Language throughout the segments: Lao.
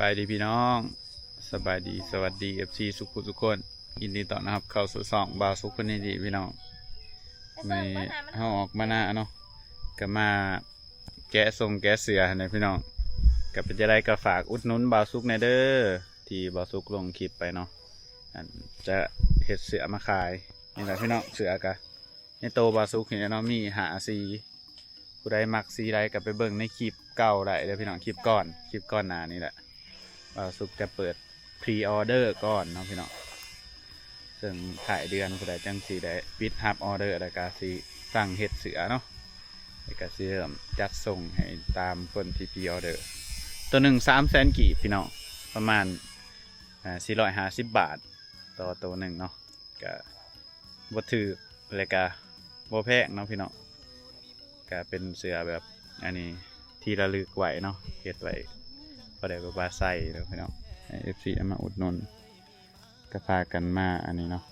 ບາຍດີພີ່ນ້ອງ ສະບາຍດີ ສະຫວັດດີ ເອັຟຊີ ທຸກຜູ້ທຸກຄົນ ຍິນດີຕ້ອນຮັບເຂົ້າສູ່ຊ່ອງບ່າວສຸກຄົນນີ້ດີພີ່ນ້ອງ. ມື້ນີ້ເຮົາອອກມານາເນາະ ກໍມາແກະສົ່ງແກະເສື້ອຫັ້ນແຫຼະພີ່ນ້ອງ. ກໍເປັນຈັ່ງໃດກໍຝາກອຸດໜູນບ່າວສຸກແດ່ເດີ ທີ່ບ່າວສຸກລົງຄລິບໄປເນາະ ອັນຈະເຮັດເສື້ອມາຂາຍນີ້ແຫຼະພີ່ນ້ອງ. ເສື້ອກໍໃນໂຕບ່າວສຸກນີ້ແຫຼະເນາະ ມີຫ້າສີ ຜູ້ໃດມັກສີໃດກໍໄປເບິ່ງໃນຄລິບເກົ່າໄດ້ເດີພີ່ນ້ອງ ຄລິບກ່ອນ ຄລິບກ່ອນໜ້ານີ້ແຫຼະ. ບ່າວສຸກຈະເປີດພຣີອໍເດີກ່ອນເນາະພີ່ນ້ອງ ເຊິ່ງທ້າຍເດືອນພຸ້ນແຫຼະ ຈັ່ງຊິໄດ້ປິດຮັບອໍເດີ ແລ້ວກໍຊິສັ່ງເຮັດເສື້ອເນາະ ແລ້ວກໍຊິເລີ່ມຈັດສົ່ງໃຫ້ຕາມຄົນທີ່ພຣີອໍເດີ. ໂຕໜຶ່ງສາມແສນກີບພີ່ນ້ອງ ປະມານ ອ່າ ສີ່ຮ້ອຍຫ້າສິບບາດຕໍ່ໂຕໜຶ່ງເນາະ ກະບໍ່ຖືກ ແລະກະບໍ່ແພງເນາະພີ່ນ້ອງ. ກະເປັນເສື້ອແບບອັນນີ້ທີ່ລະລຶກໄວ້ເນາະ ເຮັດໄວ້ພໍໄດ້ແບບວ່າໃສ່ເນາະພີ່ນ້ອງ ໃຫ້ເອັຟຊີເອົາມາອຸດໜູນ. ກະພາກັນມາອັນນີ້ເນາະ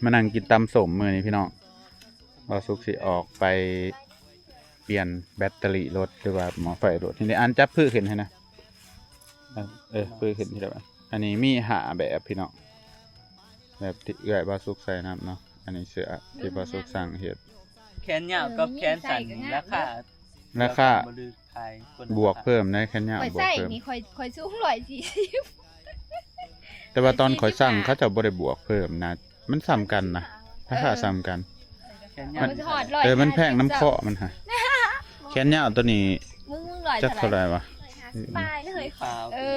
ມານັ່ງກິນຕຳສົ້ມມື້ນີ້ພີ່ນ້ອງ. ບ່າວສຸກຊິອອກໄປປ່ຽນແບັດເຕີຣີລົດ ຫຼືວ່າໝໍ້ໄຟລົດ. ນີ້ ອັນຈັບພື້ນຂຶ້ນໃຫ້ນະ ເອີ ເອີ ພື້ນຂຶ້ນທີ່ລະ ອັນນີ້ມີຫ້າແບບພີ່ນ້ອງ ແບບທີ່ເອື້ອຍບ່າວສຸກໃສ່ນຳເນາະ. ອັນນີ້ເສື້ອທີ່ບ່າວສຸກສັ່ງເຮັດ ແຂນຍາວກັບແຂນສັ້ນນີ້ລາຄາ ລາຄາ ບວກເພີ່ມໃນແຂນຍາວ ຂ້ອຍໃສ່ນີ້ ຂ້ອຍ ຂ້ອຍສູງຮ້ອຍສີ່ສິບ ແຕ່ວ່າຕອນຂ້ອຍສັ່ງເຂົາເຈົ້າບໍ່ໄດ້ບວກເພີ່ມນະ ມັນສ່ຳກັນນະ ລາຄາສ່ຳກັນ ມັນ ເອີ ມັນແພງນຳເຄາະມັນຫະ. ແຂນຍາວໂຕນີ້ ມຶງ ມຶງຮ້ອຍ ຈັກເທົ່າໃດວະ ປາຍເລີຍ ເອີ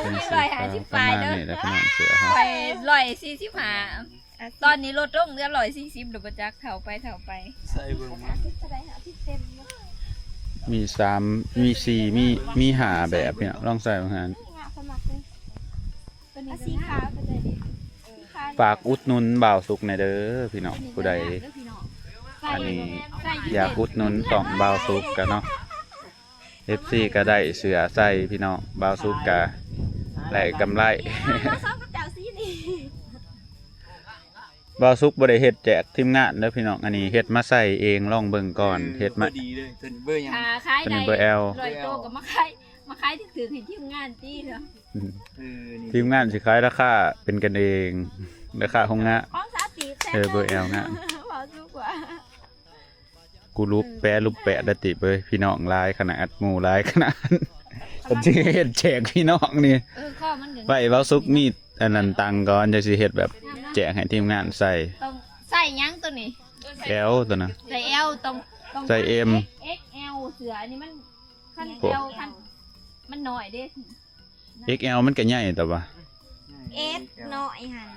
ຮ້ອຍຫ້າສິບປາຍເດີ ປະມານນີ້ແຫຼະພີ່ນ້ອງ ເສື້ອເຮົາ ຂ້ອຍຮ້ອຍສີ່ສິບຫ້າ ຕອນນີ້ລົດລົງເຫຼືອຮ້ອຍສີ່ສິບແລ້ວ ບໍ່ຈັກເທົ່າໄປເທົ່າໄປ ໃສ່ເບິ່ງ ມີສາມ ມີສີ່ ມີ ມີຫ້າແບບພີ່ນ້ອງ ລອງໃສ່ເບິ່ງຫັ້ນ. ເອົາສີຂາວກໍໄດ້ເດ້ ສີຂາວ. ຝາກອຸດໜູນບ່າວສຸກແດ່ເດີພີ່ນ້ອງ ຜູ້ໃດອັນນີ້ຢາກອຸດໜູນຊ່ອງບ່າວສຸກກະເນາະ ເອັຟຊີກໍໄດ້ເສື້ອໃສ່ພີ່ນ້ອງ ບ່າວສຸກກໍໄດ້ກຳໄລ. ບ່າວສຸກບໍ່ໄດ້ເຮັດແຈກທີມງານເດີພີ່ນ້ອງ ອັນນີ້ເຮັດມາໃສ່ເອງ ລອງເບິ່ງກ່ອນ ເອີ ເຮັດມາ ພໍດີເລີຍ ຕົວນີ້ເບີຫຍັງ ຂາຍໄດ້ ຕົວນີ້ເບີແອລ ຮ້ອຍໂຕກໍມາຂາຍ ມາຂາຍຖືກໆໃຫ້ທີມງານຕິເນາະ. ອືມ ເອີ ນີ້ ທີມງານຊິຂາຍລາຄາເປັນກັນເອງ ລາຄາໂຮງງານ ຂອງສາວຕີບແທ້ ເອີ ເບີແອລງາມ ເວົ້າສູ່ກວ່າ ກູລຸບແປະລຸບແປະໄດ້ຕິເບີຍ ພີ່ນ້ອງຫຼາຍຂະໜາດ ໝູ່ຫຼາຍຂະໜາດ ເພິ່ນຊິເຮັດແຈກພີ່ນ້ອງນີ້ ເອີ ໄວ້ເວົ້າສຸກມີອັນນັ້ນຕັງກ່ອນ ຈັ່ງຊິເຮັດແບບແຈກໃຫ້ທີມງານໃສ່. ຕ້ອງໃສ່ຫຍັງໂຕນີ້ ແອລໂຕນັ້ນ ໃສ່ແອລ ຕ້ອງ ຕ້ອງໃສ່ເອັມ ເອັກແອລ ເສື້ອອັນນີ້ມັນ ຄັນແອລ ຄັນມັນນ້ອຍເດ້. ເອັກແອລມັນກະໃຫຍ່ແຕ່ວ່າ ເອສນ້ອຍຫັ້ນ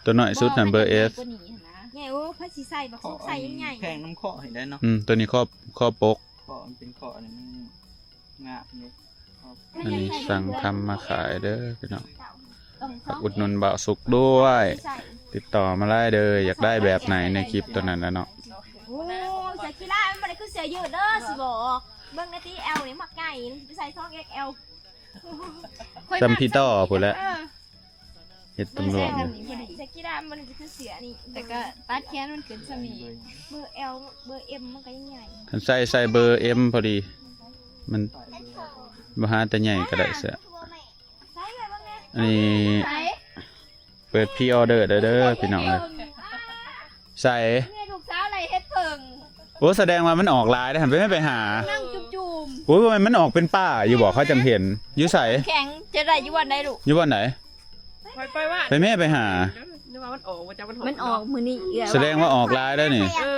ໂຕນ້ອຍສຸດຫັ້ນເບີເອສ ໃຫຍ່ກວ່ານີ້ຫັ້ນນະ ໃຫຍ່. ໂອ້ ໃຜຊິໃສ່ ບັກສຸກໃສ່ຍັງໃຫຍ່ ແພງນຳເຄາະໃຫ້ໄດ້ເນາະ. ອືມ ໂຕນີ້ຂໍ້ ຂໍ້ປົກ ເຄາະມັນເປັນເຄາະອັນນີ້ມັນງາມເດ້. ອັນນີ້ສັ່ງທຳມາຂາຍເດີພີ່ນ້ອງ ຝາກອຸດໜູນບ່າວສຸກດ້ວຍ ຕິດຕໍ່ມາໄດ້ເດີ ຢາກໄດ້ແບບໃດໃນຄລິບໂຕນັ້ນແຫຼະເນາະ. ໂອ້ ເສື້ອກິລາມັນບໍ່ໄດ້ຄືເສື້ອຢືດເດີ ຊິບອກ ເບິ່ງໃນຕິ ແອລນີ້ມັກໃຫຍ່ ມັນຊິໄປໃສ່ສອງເອັກແອລ ຈຳພີຕໍ່ພຸ້ນແຫຼະ ເອີ ເຮັດຕຳຫຼວດຢູ່. ແຕ່ກໍຕັດແຂນມັນຂຶ້ນສ່ຳນີ້ ເບີແອລ ເບີເອັມມັນກໍຍັງໃຫຍ່ ຄັນໃສ່ ໃສ່ເບີເອັມພໍດີ ມັນບໍ່ຫາແຕ່ໃຫຍ່ກໍໄດ້ເສື້ອ. ອັນນີ້ເປີດພຣີອໍເດີເດີພີ່ນ້ອງເອີຍ. ໃສ ແມ່ລູກສາວໄລ່ເຫັດເຜິ້ງ. ໂອ້ ສະແດງວ່າມັນອອກຫຼາຍເດ້ ຫັ້ນໄປແມ່ໄປຫາ ນັ່ງຈຸ່ມໆ. ໂອ້ຍ ມັນອອກເປັນປ່າຢູ່ບໍ່ ເຂົາຈັ່ງເຫັນ ຢູ່ໃສ ແຂງຈະໄດ້ຢູ່ບ່ອນໃດລູກ ຢູ່ບ່ອນໃດ ໄປ ໄປວ່າ ໄປແມ່ໄປຫາ ນຶກວ່າມັນອອກ ວ່າຈະມັນອອກ ມັນອອກມື້ນີ້ເອື້ອຍ ສະແດງວ່າອອກຫຼາຍແລ້ວນີ້. ເອີ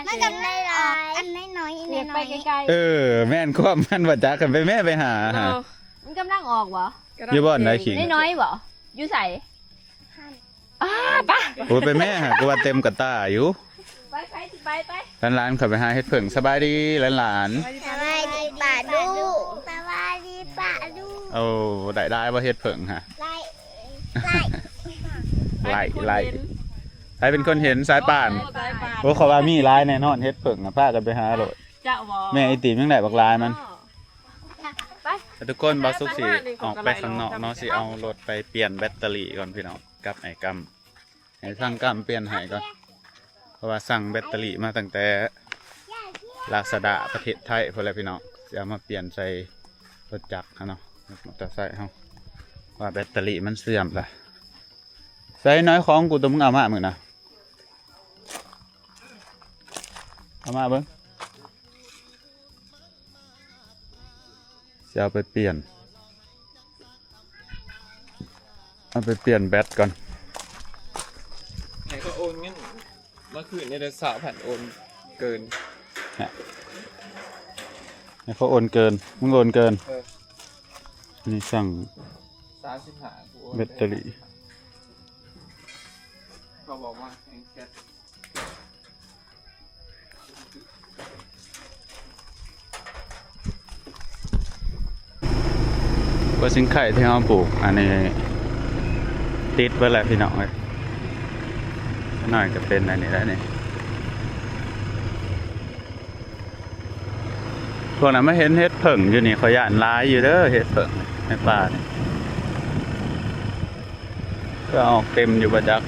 ມັນກໍໄດ້ຫຼາຍ ອັນນ້ອຍໆ ນ້ອຍໆ ໄປໄກໆ. ເອີ ແມ່ນຄວາມມັນບໍ່ຈັກ ຄັນໄປແມ່ໄປຫາ ເອີ ມັນກຳລັງອອກບໍ່ ຢູ່ບ່ອນໃດ ຂີງ ນ້ອຍໆບໍ່ ຢູ່ໃສ? ອ້າ ປະ ໂອ້ຍ ໄປແມ່ຫາ ກະວ່າເຕັມກະຕ່າຢູ່. ໄປ ໄປ ໄປ ໄປ ຫຼານໆ ເຂົາໄປຫາເຫັດເຜິ້ງ. ສະບາຍດີຫຼານໆ ສະບາຍດີປ້າລຸງ ສະບາຍດີປ້າລຸງ. ໂອ້ ໄດ້ຫຼາຍບໍ່ເຫັດເຜິ້ງຫະ? ຫຼາຍ ຫຼາຍ ຫຼາຍ ໃຜເປັນຄົນເຫັນ? ສາຍປ່ານ. ໂອ້ ເຂົາວ່າມີຫຼາຍແນ່ນອນເຫັດເຜິ້ງ ພາກັນໄປຫາໂລດ. ເຈົ້າບໍ່ ແມ່ອີຕີມຍັງໄດ້ບັກຫຼາຍມັນ. ໄປ ທຸກຄົນ ບ່າວສຸກຊິອອກໄປຂ້າງນອກເນາະ ຊິເອົາລົດໄປປ່ຽນແບັດເຕີຣີກ່ອນພີ່ນ້ອງ ກັບໄອ້ກຳ ໃຫ້ຊ່າງກຳປ່ຽນໃຫ້ກ່ອນ ເພາະວ່າສັ່ງແບັດເຕີຣີມາຕັ້ງແຕ່ລາຊາດ້າປະເທດໄທພຸ້ນແຫຼະພີ່ນ້ອງ ຊິເອົາມາປ່ຽນໃສ່ລົດຈັກຫັ້ນເນາະ. ມອເຕີໄຊເຮົາ ວ່າແບັດເຕີຣີມັນເສື່ອມລະ. ໃສ່ນ້ອຍຂອງກູຕົວມຶງເອົາມາມື້ນະ ເອົາມາເບິ່ງ. ຊິເອົາໄປປ່ຽນ ເອົາໄປປ່ຽນແບັດກ່ອນ. ໃຫ້ເຂົາໂອນເງິນມາຄືນໃນເດືອນຊາວພັນ ໂອນເກີນ ໃຫ້ເຂົາໂອນເກີນ. ມຶງໂອນເກີນ. ເອີ ນີ້ສັ່ງ ສາມສິບຫ້າ ກູໂອນ ແບັດເຕີຣີ ເຂົາບອກວ່າ ວ່າຊິງໄຄທີ່ເຮົາປູກ ອັນນີ້ຕິດໄວ້ແລ້ວພີ່ນ້ອງເອີຍ. ໜ້ອຍກໍເປັນອັນນີ້ແຫຼະນີ້. ພວກນັ້ນມາເຫັນເຫັດເຜິ້ງຢູ່ນີ້ ຂ້ອຍຢ້ານຫຼາຍຢູ່ເດີ ເຫັດເຜິ້ງໃນປ່ານີ້. ກໍອອກເຕັມຢູ່ບໍ່ຈັກ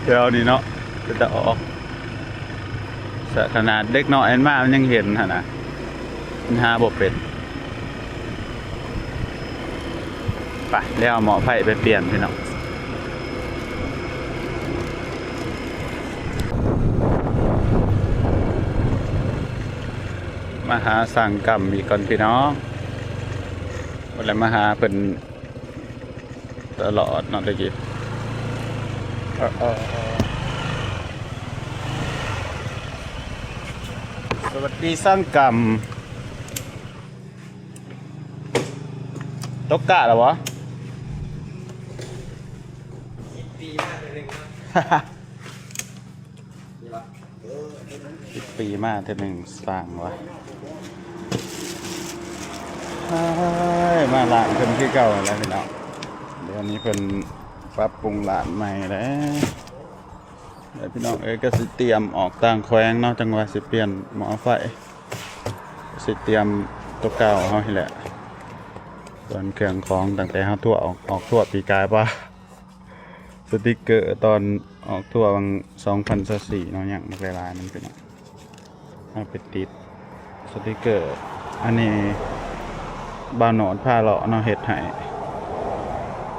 ແຖວນີ້ເນາະ ເປັນຕາອອກ. ສະ ຂະໜາດເດັກນ້ອຍມັນມາ ມັນຍັງເຫັນຫັ້ນນະ ມັນຫາບໍ່ເປັນ. ໄປ ແລ້ວເອົາໝໍ້ໄຟໄປປ່ຽນພີ່ນ້ອງ. ມາຫາສ້າງກຳອີກກ່ອນພີ່ນ້ອງ. ບໍ່ໄດ້ມາຫາເພິ່ນຕະຫຼອດເນາະແຕ່ກີ້. ເອີ ເອີ ເອີ ສະຫວັດດີສ້າງກຳ. ຕົກກະແລ້ວບໍ່? ສິບປີມາເທື່ອໜຶ່ງເນາະ ສິບປີມາເທື່ອໜຶ່ງສ້າງວ່າ. ເອີຍ ມາຮ້ານເພິ່ນຄືເກົ່າແລ້ວພີ່ນ້ອງ. ດຽວນີ້ເພິ່ນປັບປຸງຮ້ານໃໝ່ແລ້ວ. ແລ້ວພີ່ນ້ອງເອີຍ ກໍຊິຕຽມອອກຕ່າງແຂວງເນາະ ຈັ່ງວ່າຊິປ່ຽນໝໍ້ໄຟ. ຊິຕຽມຕົວເກົ່າເຮົານີ້ແຫຼະ ສ່ວນເຄື່ອງຂອງຕັ້ງແຕ່ເຮົາທົວອອກ ອອກທົວປີກາຍ ປະ ສະຕິກເກີຕອນອອກທົວຫວ່າງສອງພັນຊາວສີ່ເນາະ ຍັງບັກຫຼາຍໆ ມັນເປັນ ເຮົາໄປຕິດສະຕິກເກີ. ອັນນີ້ບ່າວໂນດພາເລາະເນາະ ເຮັດໃຫ້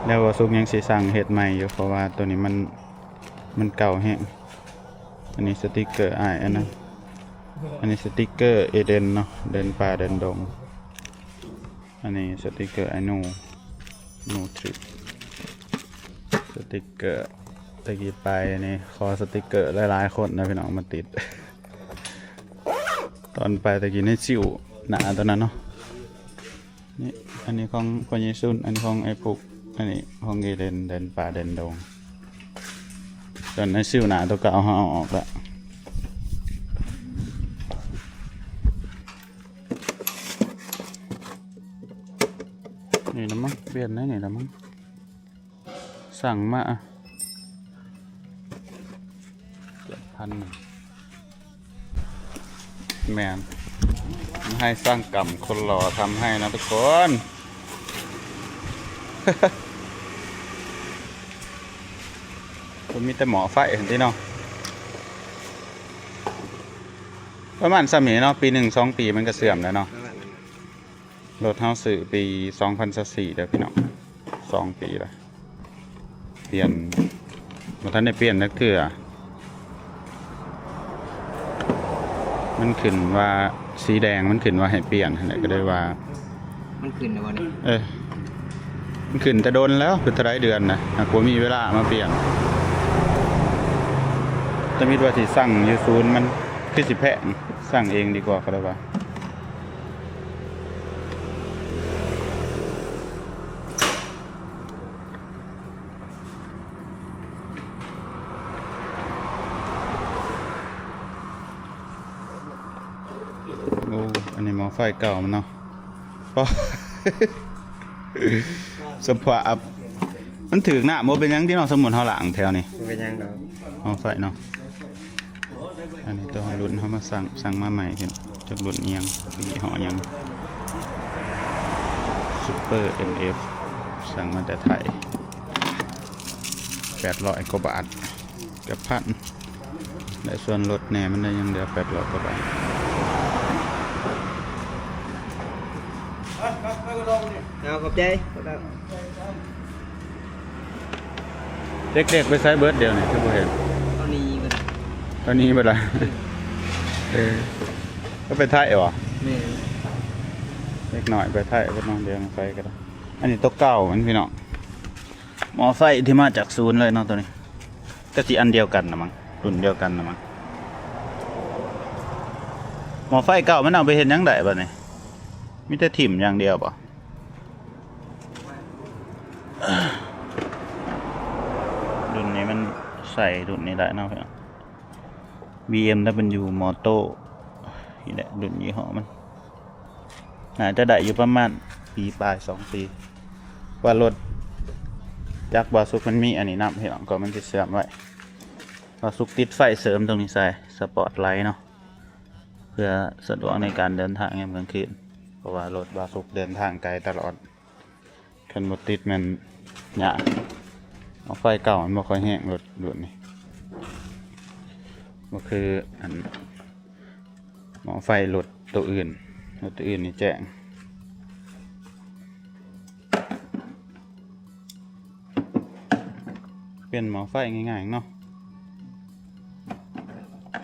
ແລ້ວບໍ່ສຸກຍັງຊິສັ່ງເຮັດໃໝ່ຢູ່ ເພາະວ່າໂຕນີ້ມັນ ມັນເກົ່າແຮງ. ອັນນີ້ສະຕິກເກີອ້າຍອັນນັ້ນ ອັນນີ້ສະຕິກເກີເອເດນເນາະ ເດີນປ່າເດີນດົງ. ອັນນີ້ສະຕິກເກີອ້າຍໜູ ໜູທຣິບ. ສະຕິກເກີແຕ່ກີ້ໄປນີ້ ຂໍສະຕິກເກີຫຼາຍໆຄົນນະພີ່ນ້ອງມາຕິດ ຕອນໄປແຕ່ກີ້ໃນຊິວໜ້າຕົວນັ້ນເນາະ. ນີ້ ອັນນີ້ຂອງພໍ່ໃຫຍ່ຊຸນ ອັນນີ້ຂອງອ້າຍປຸກ ອັນນີ້ຂອງເອເດນ ເດີນປ່າເດີນດົງ. ສ່ວນໄອ້ຊິວໜ້າຕົວເກົ່າເຮົາເອົາອອກລະ. ນີ້ລະມັ້ງ ປ່ຽນໄດ້ນີ້ລະມັ້ງ. ສັ່ງມາເກືອບພັນໜຶ່ງ. ແມ່ນ ໃຫ້ຊ່າງກຳຄົນຫຼໍ່ທຳໃຫ້ນະທຸກຄົນ. ບໍ່ມີແຕ່ໝໍ້ໄຟຫັ້ນຕິເນາະ. ປະມານຊ່ຳນີ້ເນາະ ປີໜຶ່ງສອງປີມັນກໍເສື່ອມແລ້ວເນາະ. ລົດເຮົາຊື້ປີສອງພັນຊາວສີ່ເດີພີ່ນ້ອງ ສອງປີລະ ປ່ຽນ ບໍ່ທັນໄດ້ປ່ຽນຈັກເທື່ອ. ມັນຂຶ້ນວ່າສີແດງ ມັນຂຶ້ນວ່າໃຫ້ປ່ຽນຫັ້ນແຫຼະ ກໍເລີຍວ່າ ມັນຂຶ້ນແລ້ວບໍ່ນີ້? ເອີ ມັນຂຶ້ນແຕ່ດົນແລ້ວ ເປັນເທົ່າໃດເດືອນນະ ຫາກບໍ່ມີເວລາມາປ່ຽນ. ຕະມິດວ່າຊິສັ່ງຢູ່ສູນ ມັນຄືຊິແພງ ສັ່ງເອງດີກວ່າ ກໍເລີຍວ່າ. ໂອ້ ອັນນີ້ໝໍ້ໄຟເກົ່າມັນເນາະ. ປະ ສະພາບ ມັນຖືກນ້ຳບໍ່ເປັນຫຍັງຕິເນາະ. ສົມມຸດເຮົາລ້າງແຖວນີ້ ບໍ່ເປັນຫຍັງດອກ ໝໍ້ໄຟເນາະ. ອັນນີ້ໂຕລຸ້ນເຮົາມາສັ່ງ ສັ່ງມາໃໝ່ ເຫັນຈັກລຸ້ນອີ່ຫຍັງ ຍີ່ຫໍ້ຫຍັງ ຊຸບເປີເອັມເອັຟ ສັ່ງມາແຕ່ໄທ ແປດຮ້ອຍກວ່າບາດ ເກືອບພັນ ໄດ້ສ່ວນລົດແດ່ ມັນໄດ້ຍັງເຫຼືອແປດຮ້ອຍກວ່າບາດ. ເອົາ ຂອບໃຈ ຂອບໃຈ. ເດັກໆໄປໃສເບິດດຽວນີ້ ຄືບໍ່ເຫັນ? ຕອນນີ້ເບິດ ຕອນນີ້ເບິດລະ. ເອີ ກໍໄປໄທຫວາ? ແມ່ນ ເດັກນ້ອຍໄປໄທເບິດເນາະ. ດຽວໄປກໍໄດ້. ອັນນີ້ໂຕເກົ່າມັນ ພີ່ນ້ອງ ໝໍ້ໄຟທີ່ມາຈາກສູນເລີຍເນາະ ໂຕນີ້. ກໍຊິອັນດຽວກັນລະມັງ ລຸ້ນດຽວກັນລະມັງ. ໝໍ້ໄຟເກົ່າມັນເອົາໄປເຮັດຫຍັງໄດ້ບັດນີ້? ມີແຕ່ຖິ້ມຢ່າງດຽວບໍ? ລຸ້ນນີ້ມັນໃສ່ລຸ້ນນີ້ໄດ້ເນາະ ພີ່ນ້ອງ. ບີເອັມດັບເບິນຢູ ມໍໂຕ້ ນີ້ແຫຼະ ລຸ້ນຍີ່ຫໍ້ມັນ. ໜ້າຈະໄດ້ຢູ່ປະມານປີປາຍ ສອງປີ. ວ່າລົດຈັກບ່າວສຸກມັນມີອັນນີ້ນຳ ພີ່ນ້ອງ ກໍມັນຊິເຊື່ອມໄວ້. ບ່າວສຸກຕິດໄຟເສີມຕົງນີ້ໃສ່ ສະປອດໄລເນາະ ເພື່ອສະດວກໃນການເດີນທາງຍາມກາງຄືນ ເພາະວ່າລົດບ່າວສຸກເດີນທາງໄກຕະຫຼອດ. ຄັນບໍ່ຕິດແມ່ນຍາກ. ໝໍ້ໄຟເກົ່າມັນບໍ່ຄ່ອຍແຮງ ລົດລຸ້ນນີ້ ບໍ່ຄືອັນໝໍ້ໄຟລົດໂຕອື່ນ. ລົດໂຕອື່ນນີ້ແຈ້ງ. ປ່ຽນໝໍ້ໄຟງ່າຍໆເນາະ.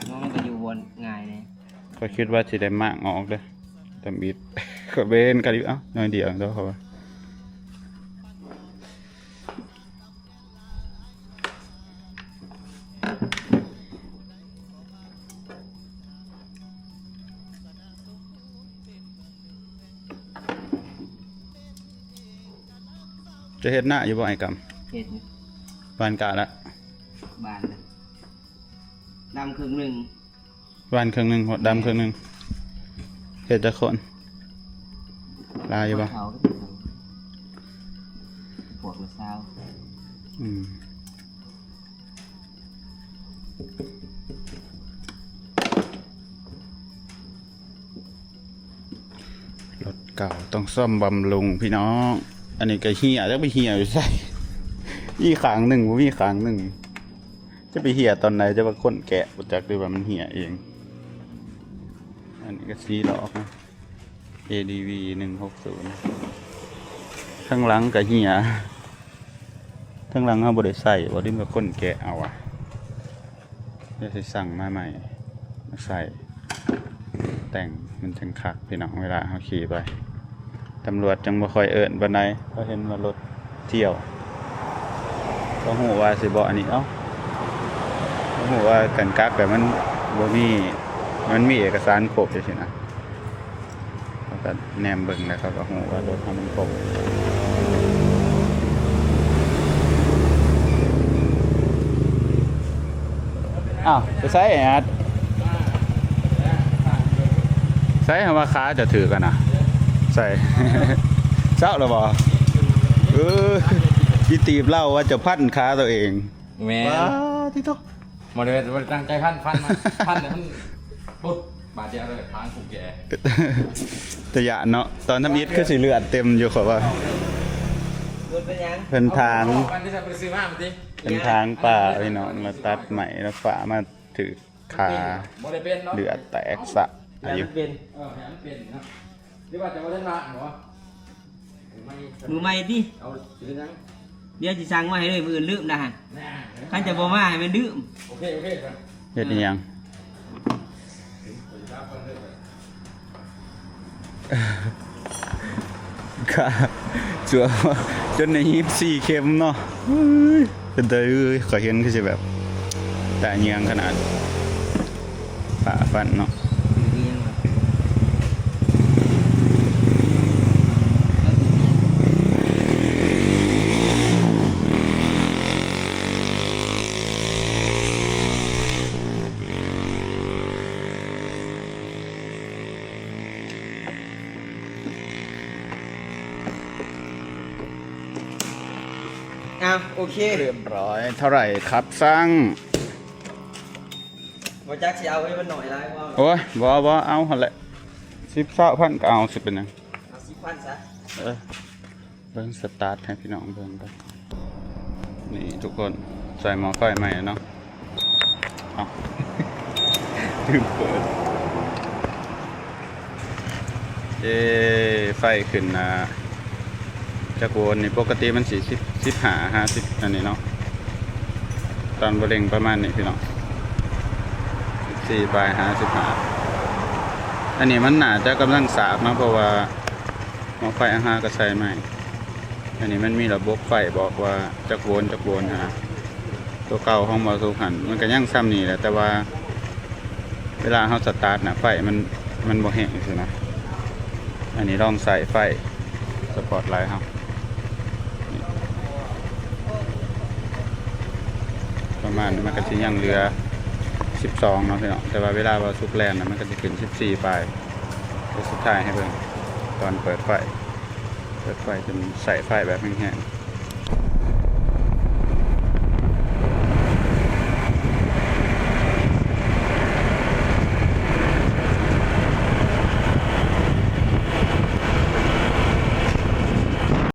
ເນາະ ມັນກໍຢູ່ບ່ອນງ່າຍເດ້. ຂ້ອຍຄິດວ່າຊິໄດ້ມ້າງອອກເດີ້ ທຳອິດ. ຂ້ອຍເບິ່ງກະດິ ເອົ້າ ໜ້ອຍດຽວເນາະ ເຂົາວ່າ. ຈະເຮັດນາຢູ່ບໍ່ ອ້າຍກຳ? ເຮັດຢູ່. ຫວ່ານກະລະ? ຫວ່ານລະ ດຳເຄິ່ງໜຶ່ງ. ຫວ່ານເຄິ່ງໜຶ່ງ ດຳເຄິ່ງໜຶ່ງ. ເຮັດຈັກຄົນ? ຫຼາຍຢູ່ບໍ່? ພວກລະຊາວ. ອືມ. ລົດເກົ່າຕ້ອງສ້ອມບຳລຸງພີ່ນ້ອງ. ອັນນີ້ກໍເຫ່ຍ ຈັກໄປເຫ່ຍຢູ່ໃສ? ມີຂ້າງໜຶ່ງ ບໍ່ມີຂ້າງໜຶ່ງ. ຈະໄປເຫ່ຍຕອນໃດ? ຈະວ່າຄົນແກະບໍ່ຈັກ ຫຼືວ່າມັນເຫ່ຍເອງ. ອັນນີ້ກໍສີ່ລໍ້ນະ ເອດີວີໜຶ່ງຫົກສູນ. ທາງຫຼັງກໍເຫ່ຍ. ທາງຫຼັງເຮົາບໍ່ໄດ້ໃສ່ບໍ່ ຫຼືວ່າຄົນແກະເອົາຫວາ? ດຽວຊິສັ່ງມາໃໝ່ມາໃສ່ ແຕ່ງມັນຈັ່ງຄັກພີ່ນ້ອງ ເວລາເຮົາຂີ່ໄປ. ຕຳຫຼວດຈັ່ງບໍ່ຄ່ອຍເອີ້ນປານໃດ ເຂົາເຫັນວ່າລົດທ່ຽວ ເຂົາຮູ້ວ່າຊິບໍ່ອັນນີ້ ເອົ້າ ເຂົາຮູ້ວ່າການກັກແບບມັນບໍ່ມີ ມັນມີເອກະສານຄົບຈັ່ງຊີ້ນະ. ເຂົາກໍແນມເບິ່ງແລ້ວ ເຂົາກໍຮູ້ວ່າລົດເຮົາມັນກົງ. ອ້າວ ໄປໃສອາດ? ໃສຫາວ່າຂາຈະຖືກຫັ້ນນະ? ໃສ ເຊົາແລ້ວບໍ່? ເອີ ຊິຕີບເລົ່າວ່າຈະພັນຂາໂຕເອງ. ແມ່ນ. ປາດຕິໂທ. ບໍ່ໄດ້ ບໍ່ໄດ້ຕັ້ງໃຈພັນ ພັນມາ ພັນແລ້ວມັນປຸດບາດດຽວເລີຍ ທາງຜູ້ແກ່. ຕະຢ້ານເນາະ ຕອນທຳອິດຄືຊິເລືອດເຕັມຢູ່ ຂ້ອຍວ່າ. ເພິ່ນທາງ ເພິ່ນທາງປ່າພີ່ນ້ອງ ລະຕັດໄມ້ ລະຝາມາຖືກຂາ ເລືອດແຕກຊະຢູ່. ເອີ ໃຫ້ມັນເປັນເນາະ ຫຼືວ່າຈະບໍ່ທັນລ້າງບໍ? ມື້ໃໝ່ຕິ? ເອົາ ຊິເຮັດຫຍັງ? ດຽວຊິສັ່ງມາໃຫ້ເລີຍ ມື້ອື່ນລືມນະຫັ້ນ. ຄັນຈະບໍ່ມາໃຫ້ມັນລືມ. ໂອເຄ ໂອເຄ. ເຮັດອີ່ຫຍັງ? ຂ້າ ຈົນໄດ້ຍິບສີ່ເຂັມເນາະ. ເປັນຕາເອີຍ ຂ້ອຍເຫັນຄືຊິແບບຕາເຍືອງຂະໜາດ ປາຟັນເນາະ. ອ້າວ ໂອເຄ ຮຽບຮ້ອຍ. ເທົ່າໃດຄັບຊ່າງ? ບໍ່ຈັກຊິເອົາໃຫ້ມັນໜ້ອຍຫຼາຍບໍ່? ໂອ້ຍ ບໍ່ ບໍ່ ເອົາຫັ້ນແຫຼະ ສິບ ຊາວພັນກໍເອົາ ຊິເປັນຫຍັງ? ເອົາສິບພັນຊະ. ເອີ ເບິ່ງສະຕາດໃຫ້ພີ່ນ້ອງເບິ່ງກ່ອນ. ນີ້ທຸກຄົນ ໃສ່ໝໍ້ໄຟໃໝ່ແລ້ວເນາະ. ເອົ້າ ລືມເປີດ. ເຢ້ ໄຟຂຶ້ນໜ້າ ຈັກໂວນນີ້ ປົກກະຕິມັນຊິສິບ ສິບຫ້າ ຫ້າສິບ ອັນນີ້ເນາະ. ຕອນບໍ່ເລັ່ງປະມານນີ້ພີ່ນ້ອງ ສິບສີ່ປາຍ ຫ້າສິບຫ້າ. ອັນນີ້ມັນໜ້າຈະກຳລັງສາກເນາະ ເພາະວ່າໝໍ້ໄຟເຮົາຫາກໍໃສ່ໃໝ່. ອັນນີ້ມັນມີລະບົບໄຟບອກວ່າຈັກໂວນ ຈັກໂວນຫັ້ນນະ. ຕົວເກົ່າຂອງບໍ່ສຸກຫັ້ນ ມັນກໍຍັງຊ່ຳນີ້ແຫຼະ ແຕ່ວ່າເວລາເຮົາສະຕາດນະ ໄຟມັນ ມັນບໍ່ແຮງຊີ້ນະ. ອັນນີ້ລອງໃສ່ໄຟສະປອດໄລເຮົາ ປະມານນີ້ ມັນກໍຊິຍັງເຫຼືອສິບສອງເນາະພີ່ນ້ອງ. ແຕ່ວ່າເວລາບໍ່ສຸກແລ່ນນະ ມັນກໍຊິຂຶ້ນສິບສີ່ປາຍ. ແຕ່ສຸດທ້າຍໃຫ້ເບິ່ງຕອນເປີດໄຟ ເປີດໄຟຈົນໃຊ້ໄຟແບບແຮງໆ.